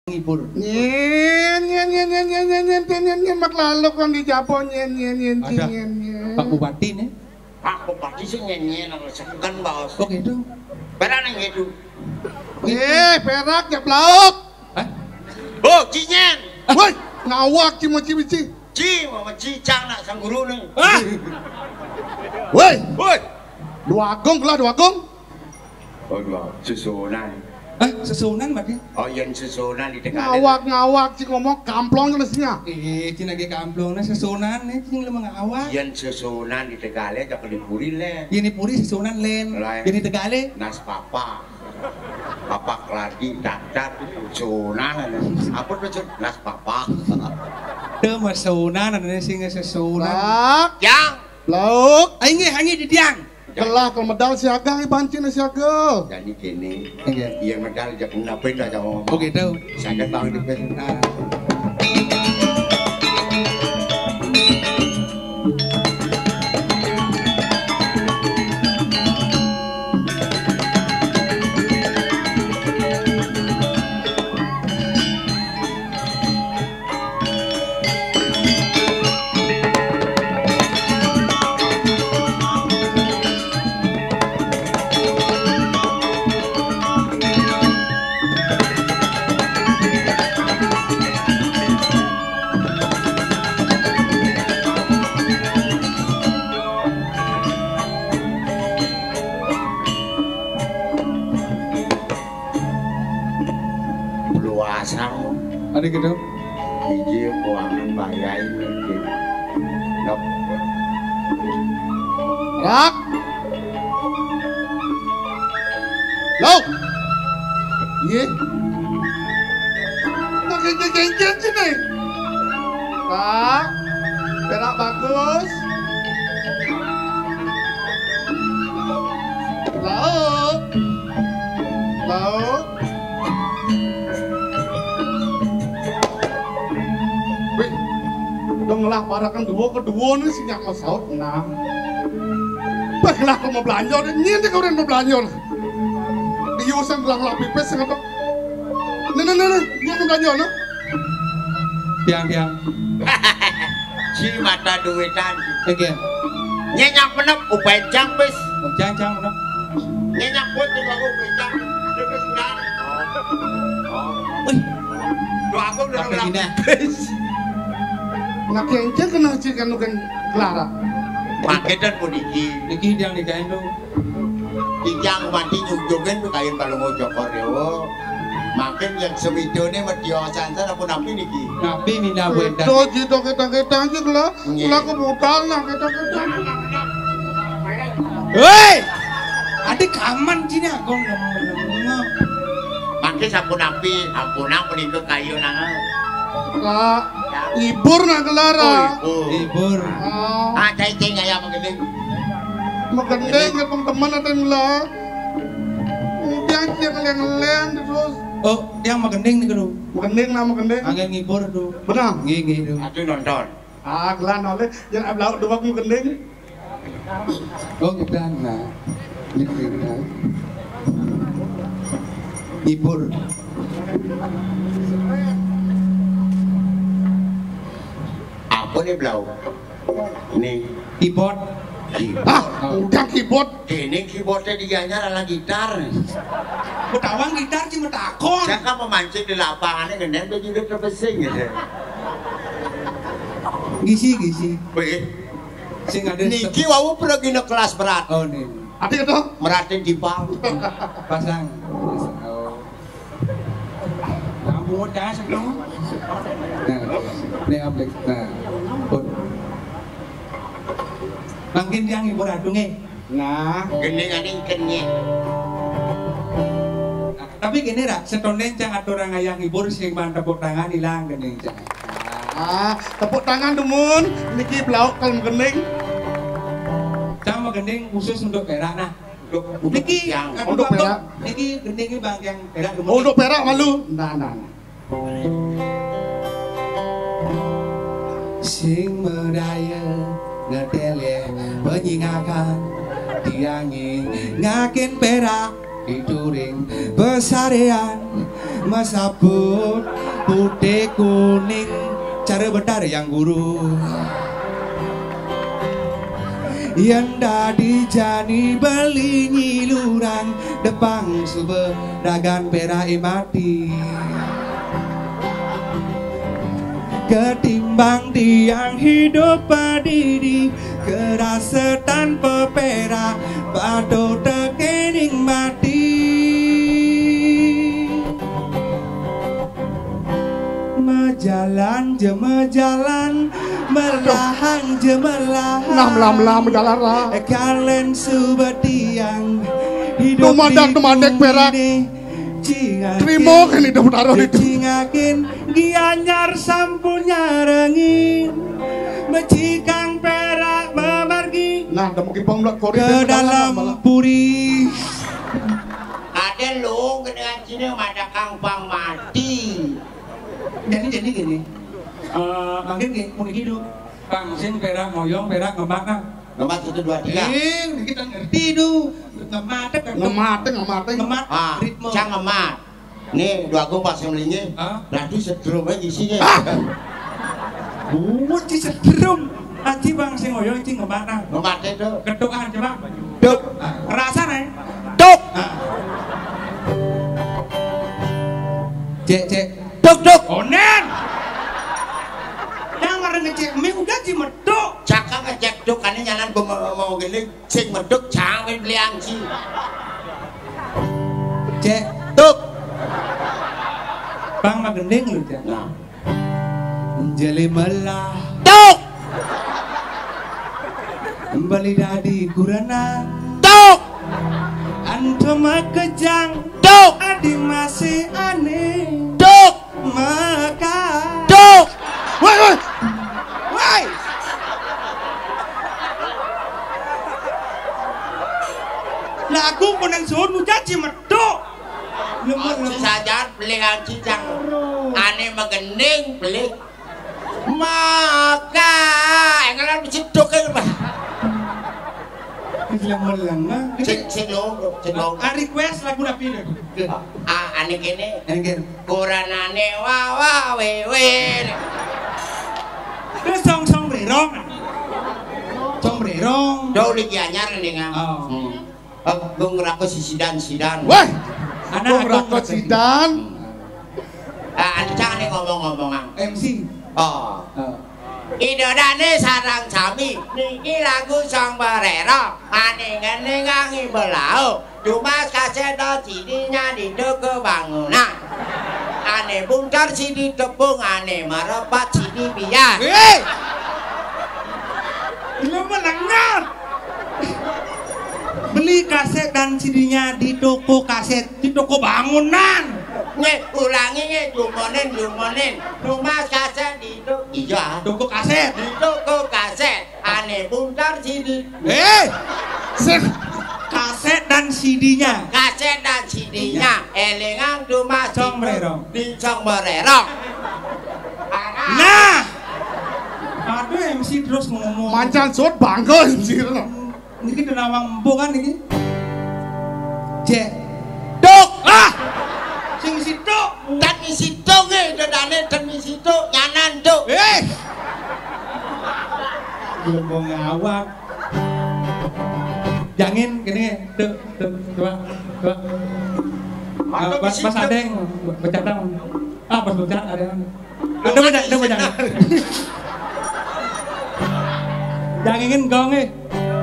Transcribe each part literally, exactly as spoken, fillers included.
ngibur. Nyén, nyén, nyén, nyén, nyén, nyén, nyén, nyén, nyén, nyén, mak lalu kon di Jabo, nyén, nyén, nyén, Ada. Nyén, nyén. Pak Bupati nih. Pak Bupati sing nyén-nyén, ora seken, Bos. Oh, gitu. Perak nang gitu. Eh, perak ya, Blauk. Hah? Oh, cinyén. Woi, ngawak ci moci bici. Ci, mama cicang nak sangguru nih. Hah? Woi. Woi. Dua Agung, gelah Dua Agung. Oh, dua. Susunan. Hah? Susunan, Pak? Oh, yén susunan di Tegalé. Ngawak, ngawak, ci ngomong kamplong mestinya. Eh, ci nagih kamplong, nah susunan nih, ci lem ngawak. Yén susunan di Tegalé, jak di Puri lén. Yén di Puri susunan lén. Lain. Yén di Tegalé. Nas papa. Papa keladi, dadak, susunan. Apa tuh, Sun? Nas papa. Tuh mah susunan, ada sing susunan. Pak. Yang. Lauk. Aing nggih, aing nggih di tiang. Gelah kalau medal siaga, ieu bancina siaga. Jadi kéné. Iya. Iya, medal jak ngapa dah sama. Oh, gitu. Siaga banget di pes. Nah. Luasang. Ada gitu. Hiji kuangan bayai mungkin. Nok. Rak. Lo. Iya. Nah, geng, geng, geng, geng, sini. Pak, perak bagus. Lauk. Lauk. Wih, dong lah parakan dua kedua nih si nyak masaut nah. Bah lah kok mau belanja nih, nyintik orang mau belanja. Dia usah gelang lapis ngetok. Nih, nih, nih, nih, dia mau belanja nih. Tiang, tiang. Ci mata duitan. Oke. Nyenyak menep, upain jang pis. Jang, jang menep. Nyenyak buat di bawah upain jang. Dia pis enggak. Wih. Doa aku udah Tapi ulang gini. Pis. Nak kenceng kena ci kan nuken Clara. Pakai dan puniki. Niki yang nikahin tuh. Tijang mati nyujugin tuh kain balung jokor dewa. Makin yang sewidone media sansan apa nampi niki? Nabi mina buendan. Itu jito ketang-ketang aja lah. Nggih. Lah kebutal lah ketang-ketang. Hei! Ada kaman sini aku ngomong. Mangke sampun nampi, ampun apa nika kayu nang. Lah, ngibur nak gelar. Oh, ah. Ngibur. Ngibur. Oh. Ah, cai cai ngaya menggending. Menggending ke teman ada yang lah. Udah dia kalian ngelen terus. Oh, dia menggending nih kru. Menggending nama menggending. Agak ngibur tuh. Benar. Nggih, nggih tuh. Aduh nonton. Ah, gelar oleh yang ablau dua menggending. Oh, kita nah. Ini kita. Ngibur. Apa nih blau? Nih. Keyboard. Keyboard. Ah, udah keyboard. Ini keyboardnya dianyar ala gitar. Betawang gitar sih metakon. Saya kan memancing di lapangannya gendeng dia juga terpesing gitu. Gisi, gisi. Wih. Sing ada niki wau pergi kelas berat. Oh, nih. Ada itu? Meratin di bal. Pasang. Oh. Rambut dah sebelum. Nah, ini aplik. Nah, pun. Mangkin tiang ngibur adunge. Nah. Gending aning kenyek. Tapi gini, Ra, setonde cang aturang ayah ngibur sing man tepuk tangan ilang gending cang. Ah, tepuk tangan dumun, niki blauk kalau gending. Cang mau gending khusus untuk perak nah. Untuk, untuk niki, yang, untuk perak. Niki gending ini bang yang perak. Oh, untuk perak malu. Nah, nah, nah. Sing medaya ngedeleh penyingakan tiangi ngakin perak dituring pesarean mesaput Kuning cara betar yang guru. Yen dadi jani beli nyilurang depang suba dagan perak mati. Ketimbang tiang hidup padidi kerasa tanpa perak batu tekening mati. Majalan je majalan, melahang je melahang. Nah, melah-melah majalan lah. Kalen suba tiang hidup. Numadak, numadak perak. Terima kan hidup taruh itu. Cingakin Gianyar sampun nyarengin. Mecikang perak memargi. Nah, dah mungkin pang melak kori ke dalam puri. Ada lo kena cina madakang pang mati. Jadi, jadi gini. Eh, makin gini, mungkin hidup. Pang sing perak ngoyong, perak ngemak, nah. Ngemak satu, dua, tiga. Eh, kita ngerti tu. Ngemak, kan? Ngemak, ngemak, ngemak. Ah, ritme. Cang ngemak. Nih, dua aku pas yang melingin. Hah? Berarti sedrum aja isinya. Ah! Buat si sedrum. Aji bang sing ngoyong, cing ngemak, nah. Ngemak itu. Ketukan coba. Duk. Ah, kerasa, nih. Duk. Ah. Cek, cek. Duk, duk. Onen. Yang orang ngecek mie udah di meduk. Cakang ngecek duk, kan nyanan gua mau, mau gini, sing meduk, jangan beli anji. Cek. Duk. Bang mah gending lu, Cek. Nah. Jeli melah. Duk. Beli dadi kurenan. Duk. Antum makejang. Duk. Adi masih aneh. Duk. Maka. Duk. Woi, woi. Woi. Lagu kunang suhun mujaji meduk. Lemah, lemah. Sajan beli anji jang. Ane magending beli. Maka engelan bisi duk ae, Pak. Lemah, lemah. Sing, sing lo, sing lo. Ah, request lagu napi dah? Ah, ane kene. Enggak. Kuranane wa wa we we. Terus song, song brerong. Song brerong. Jauh di Gianyar nih, Kang. Oh. Hmm. Eh, gua ngerako si Sidan, Sidan. Weh. Anak gua ngerako Sidan. Ah, ane jangan nih ngomong-ngomongan. M C. Oh. Oh. Ida dane sareng sami niki lagu song brerong. Ane ngenengangi belau. Cuma kaset dan C D-nya di toko bangunan. Ane buntar C D tepung, ane merepat C D bias. Hei! Lu melengah. Beli kaset dan C D-nya di toko kaset, di toko bangunan. Nge, ulangi nge, jumonen, jumonen. Rumah kaset di toko, iya. Toko kaset. Di toko kaset. Ane buntar C D. Eh, sing kaset dan C D-nya. Kaset dan C D-nya. Elingang cuma song brerong. Di song brerong. Nah. Aduh, M C terus ngomong. Mancan sut bangga M C lo. Niki nawang empu kan niki. Cek. Duk. Ah. Sing situ. Dan isi duk nge, dodane dan isi duk, nyanan duk. Eh. Belum mau ngawak. Jangin kene, tuh, tuh, coba, coba. Mantap. Eh, pas, pas ada yang bercanda. Ah, pas bercanda ada yang. Ada banyak, ada banyak. Jangin gong eh.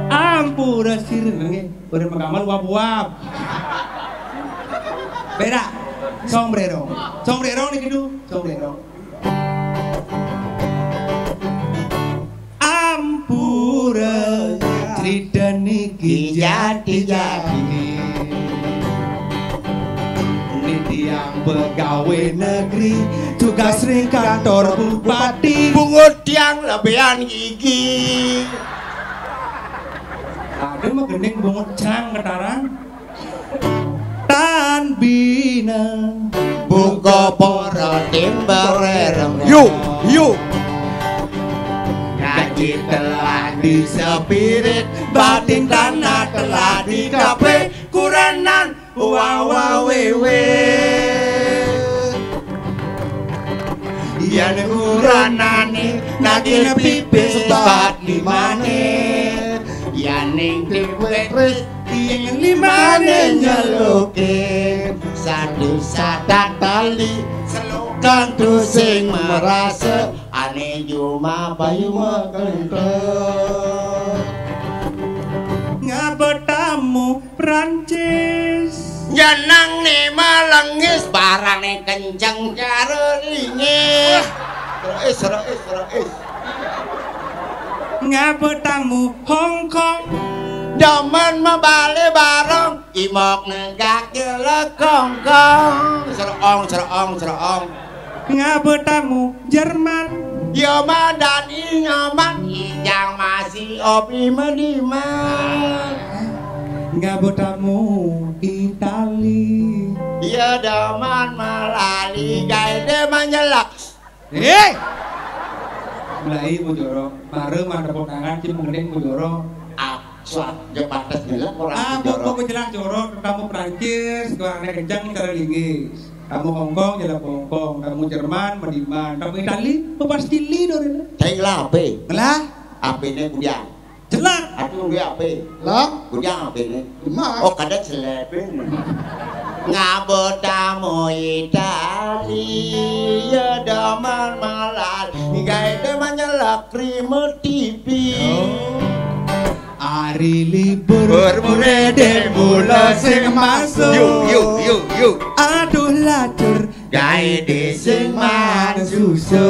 Ampura sirine. Udah mengkamal uap-uap. Beda. Sombrero. Sombrero nih gitu. Sombrero. Ampura cerita niki jati-jati. Ini tiang pegawai negeri, tugas ring kantor bupati. Bungut tiang lebihan gigi. Ada mah gending bungut cang ketarang. Tan bina buka para timbar rereng. Yu, yu. Ngaji telah di spirit, batin tanah telah di kape, kuranan wawa wewe. Yen uranane nagih pipis pat limane, yen ning pipis ning limane nyeluke. Satu sadat tali selokan tu sing merasa, ane juma bayu mekentut. Ngabetamu Prancis. Jeneng ne melengis, barang ne kenceng cara lingis. Reis, reis, reis. Ngabetamu Hong Kong. Demen mebale barong, imok negak jelekongkong. Serong, serong, serong. Ngabetamu Jerman. Yoman dan Inyoman, ijang masih opi mediman. Ngabetamu Itali. Iya daman melali, gaede manjelak. Eh! Mulai mujoro, mare mantep tangan, cim ngening mujoro. Ah, suat, dia pantas jelek orang Ah, mujoro. Buku jelas jorok, kamu Prancis, suarane kenceng, cara linggis. Kamu Hongkong, jalan Hongkong. Kamu Jerman, mediman. Kamu Itali, pas Itali dore. Saya ngelah ape? Ngelah? Apene kujang. Jelek. Aku nggih ape? Lah? Kujang apene? Emas. Oh, kada celep. Ngabetamu Itali, ya daman malah. Gaede manjelak krime T V. Oh. Ari libur bermurede mula sing masuk. Yuk, yuk, yuk, yuk. Aduh lacur, gaede sing mansuso.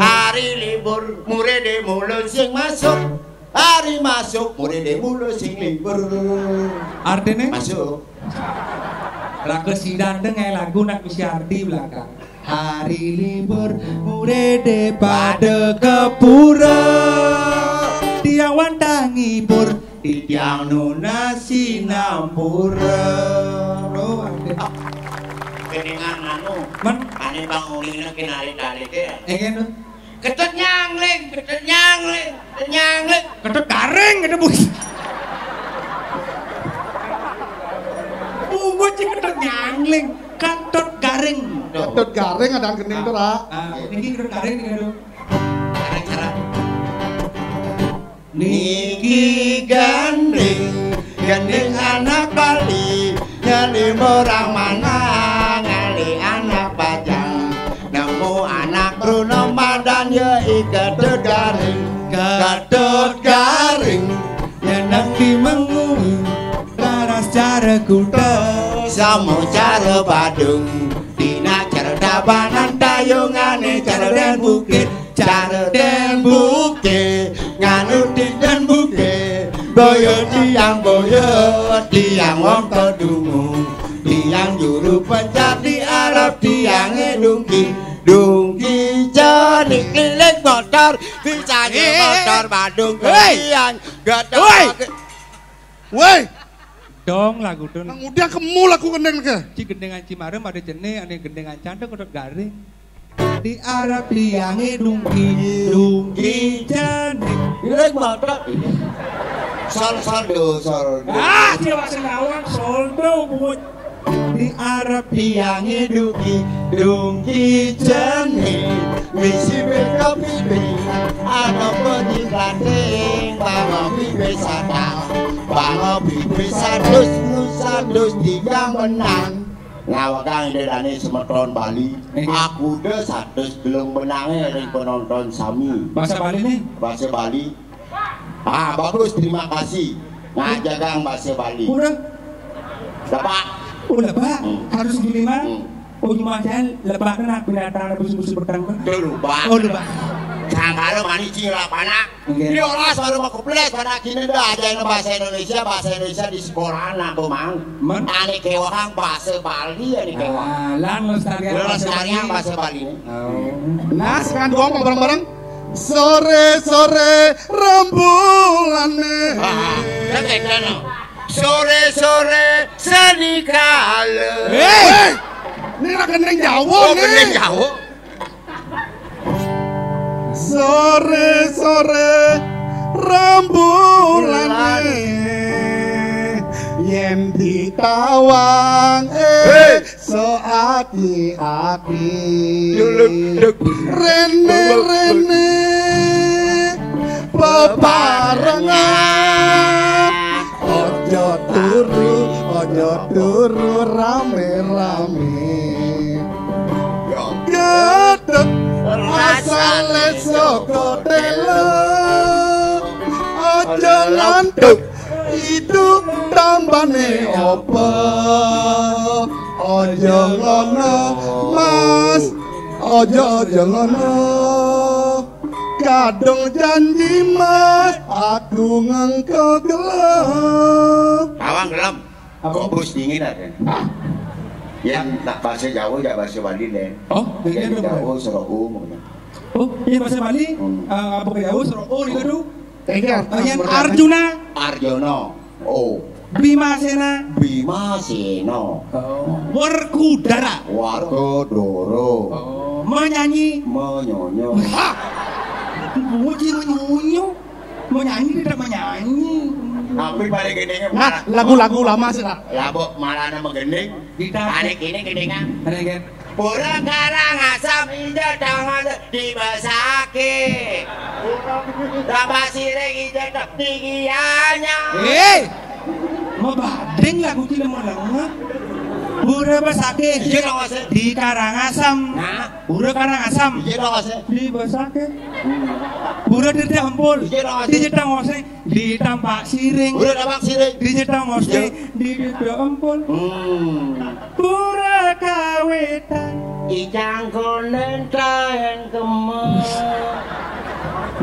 Ari libur murede mula sing masuk. Ari masuk murede mula sing libur. Artine? Masuk. Raga sidan deng ae lagu nak misi arti belakang. Hari libur murede pada ke pura. Tiang wantah ngibur, titiang nunas sinampura. Loh, artine. Keningan anu, Men? Ane bangunin ke narik-narik ya. Enggih, no. Ketut nyangling, ketut nyangling, ketut nyangling. Ketut garing, ketut bus. Bungut sih ketut nyangling, ketut garing. Ketut garing ada kening tuh, Ra. Ah, niki ketut garing nih, aduh. Cara-cara. Niki gandeng, gandeng anak Bali, nyali orang mana, nyali anak Bajang. Nemu anak Bruno Madan, ya i Ketut Garing, Ketut Garing. Nyeneng di mengui, laras cara kuda, sama cara Badung. Dina cara Tabanan Tayungane cara Den Bukit. Cara Den Buke, nganu di Den Buke. Boyo tiang boyo, tiang wong Kedungu. Tiang juru pencar di Arab, tiange dungki. Dungki jani keliling motor, bisa Hei, hei, hei. Motor Badung Hei. Kelian. Gak ada Woi. Lagi. Woi. Dong lagu dong. Nang udah kemu lagu gendeng ke? Ci gendengan Cimarem ada jene, ane gendengan cantik, Ketut Garing. Di Arab tiange dungki, dungki jani. Ini mata. Sol, sol, do, sol, do. Ah, dia masih ngawang, sol, do, bungut. Di Arab tiange dungki, dungki jani. Misi beka pipi, ana penyi kating, banga pipi sata, banga pipi satus, satus tiga menang. Ngawagang ide dane semeton Bali. Nggih. Aku de satus gelung benange ring penonton sami. Bahasa Bali nih? Bahasa Bali. Ah, bagus, terima kasih. Ngajagang bahasa Bali. Udah. Dapat. Oh, lebak. Hmm. Harus gini, Mas. Hmm. Oh, cuma saya lebak kena binatang ada busu-busu petang, Pak. Itu lubak. Oh, lubak. Sangkara mani cing lapana. Nggih. Ini orang suara mau keples karena kini dah aja bahasa Indonesia, bahasa Indonesia di sekolah anak, Mang. Men? Ane kewahang bahasa Bali, ane kewahang. Ah, lan lestarian bahasa Bali. Lestarian bahasa Bali. Oh. Nah, sekarang dua mau bareng-bareng. Sore-sore rembulan merah. Ah, kan kayak gitu, no. Sore-sore seni kala. Hei! Ini lah gending Jawa. Oh, nih. Gending Jawa. Sore-sore rembulan yen ditawang, eh. Hei! Aki-aki. Rene-rene bebarengan. Ojo turu, ojo turu rame-rame. Gedeg asale saka telo. Ojo ngantuk, itu tambane apa? Ojo ngono, Mas. Ojo, ojo ngono. Kadung janji, Mas, aku ngengko gelo. Awang gelem. Apa? Kok bus dingin ada? Yang tak bahasa Jawa, ya bahasa Bali, Den. Oh, Yang dingin apa? Jawa, Sero U, mungkin. Oh, iya, bahasa Bali. Hmm. Eh, apa ke Jawa, Sero U, gitu, tuh. Iya, Yang Arjuna. Arjuna. Oh. Bimasena. Bimasena. Oh. Werkudara. Warkodoro. Oh. Menyanyi. Menyonyo. Hah? Muji menyonyo. Menyanyi tidak menyanyi. Tapi paling gedenya Nah, malah lagu-lagu lama sih lah. Labok malah nama gending. Kita Paling ini gendingan. Ada kan? Pura Karangasem injek tangan dibesake. Tambah siring injek tinggiannya. Eh, mau badeng lagu tidak mau lama. Pura Besake Iya dong, Mas. Di Karangasem. Nah. Pura Karangasem. Iya dong, Mas. Di Besake. Pura Tirta Empul. Iya dong, Mas. Di Jetang Oseng. Di Tampak Siring. Udah tampak siring. Di Jetang Oseng. Iya. Di Tirta Empul. Hmm. Pura Kawetan. Ijang konen kaen kemeng.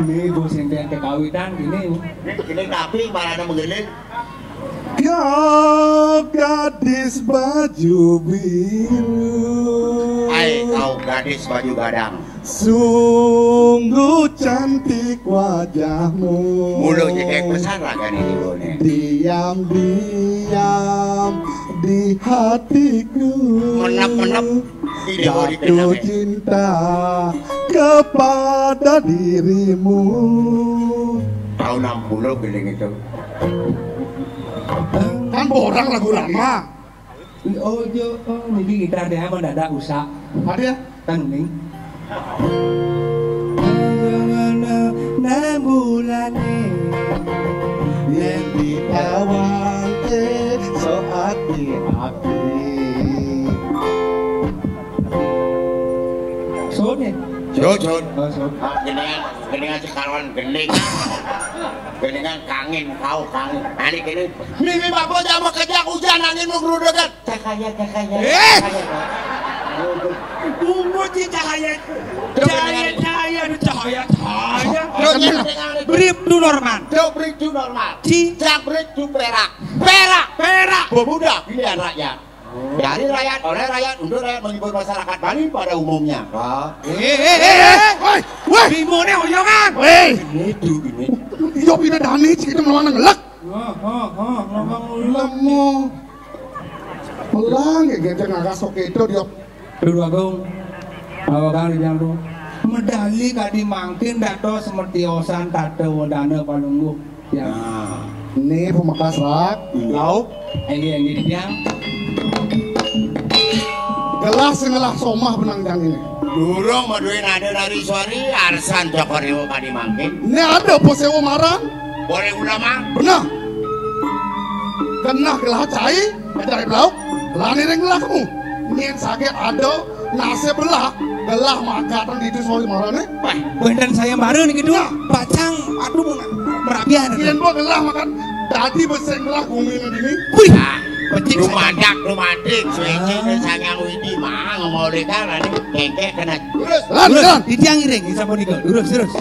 Ini bos yang kawitan gini. Ini, ini tapi malah menggelin. Kau gadis baju biru. Hai, kau gadis baju gadang. Sungguh cantik wajahmu. Mulu nyekek besar lah kan ini bone. Diam-diam di hatiku. Menep-menep. Ide body Jatuh kenapa? Cinta kepada dirimu. Tahun enam puluh gini gitu. Kan borang lagu lama. Oh, jo, oh, niki gitar deh, mendadak usah. Ada ya? Kan ning. Enam bulane yang ditawangke so ati-ati. Sun ya? Sun, sun. Oh, sun. Ah, geningan, geningan sekawan gening. Geningan kangin, kau kangin. Ani kene. Mimi bapak jama kejak hujan angin menggerudekan. Cahaya, cahaya, Eh! Cahaya. Bungut si cahaya. Cahaya, cahaya, aduh, cahaya, cahaya. Coba, coba, coba. Brip tu normal. Coba brip tu normal. Ci. Cak brip tu perak. Perak. Perak. Pemuda pilihan rakyat. Dari rakyat, oleh rakyat, untuk rakyat, menghibur masyarakat Bali pada umumnya. Ah. Eh, eh, eh, eh. Woi, woi. Bimone oyangan. Woi. Ini tu, ini. Iyo, pindah dani, cik itu melawan ngelak. Wah, wah, wah, ngomong lemu. Pelang ya, gajah ngagas sok itu dia. Dulu Agung. Awagang di Janggung. Medali kadi mangkin dados semertiosan tata wedana palungguh. Ya. Nah, ini pemekas rak, lauk. Ini yang jadi tiang. Gelas ngelah somah benang jang ini. Durung maduin ada nari suari, arsan cokor iwo kadi mangkin. Ini ada apa sewa marang? Boleh ulama. Benar. Kenah gelah cai, ajaib lauk, lani ring gelahmu. Nyen sakit ada nasib belah, gelah magatan di itu suari marane. Wah, benten saya baru nih gitu. Nah. Pacang, aduh, merabian. Yen mbok gelah makan dadi besing gelah gumine dini. Wih, becik. Rumadak, rumadik, suweci, sangang widi, mang, ngomong oleh kan, ane kengkek kena. Terus, lan, terus, lan. Di tiang iring, sampun niku. Terus, terus.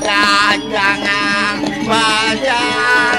Jangan perjalanan.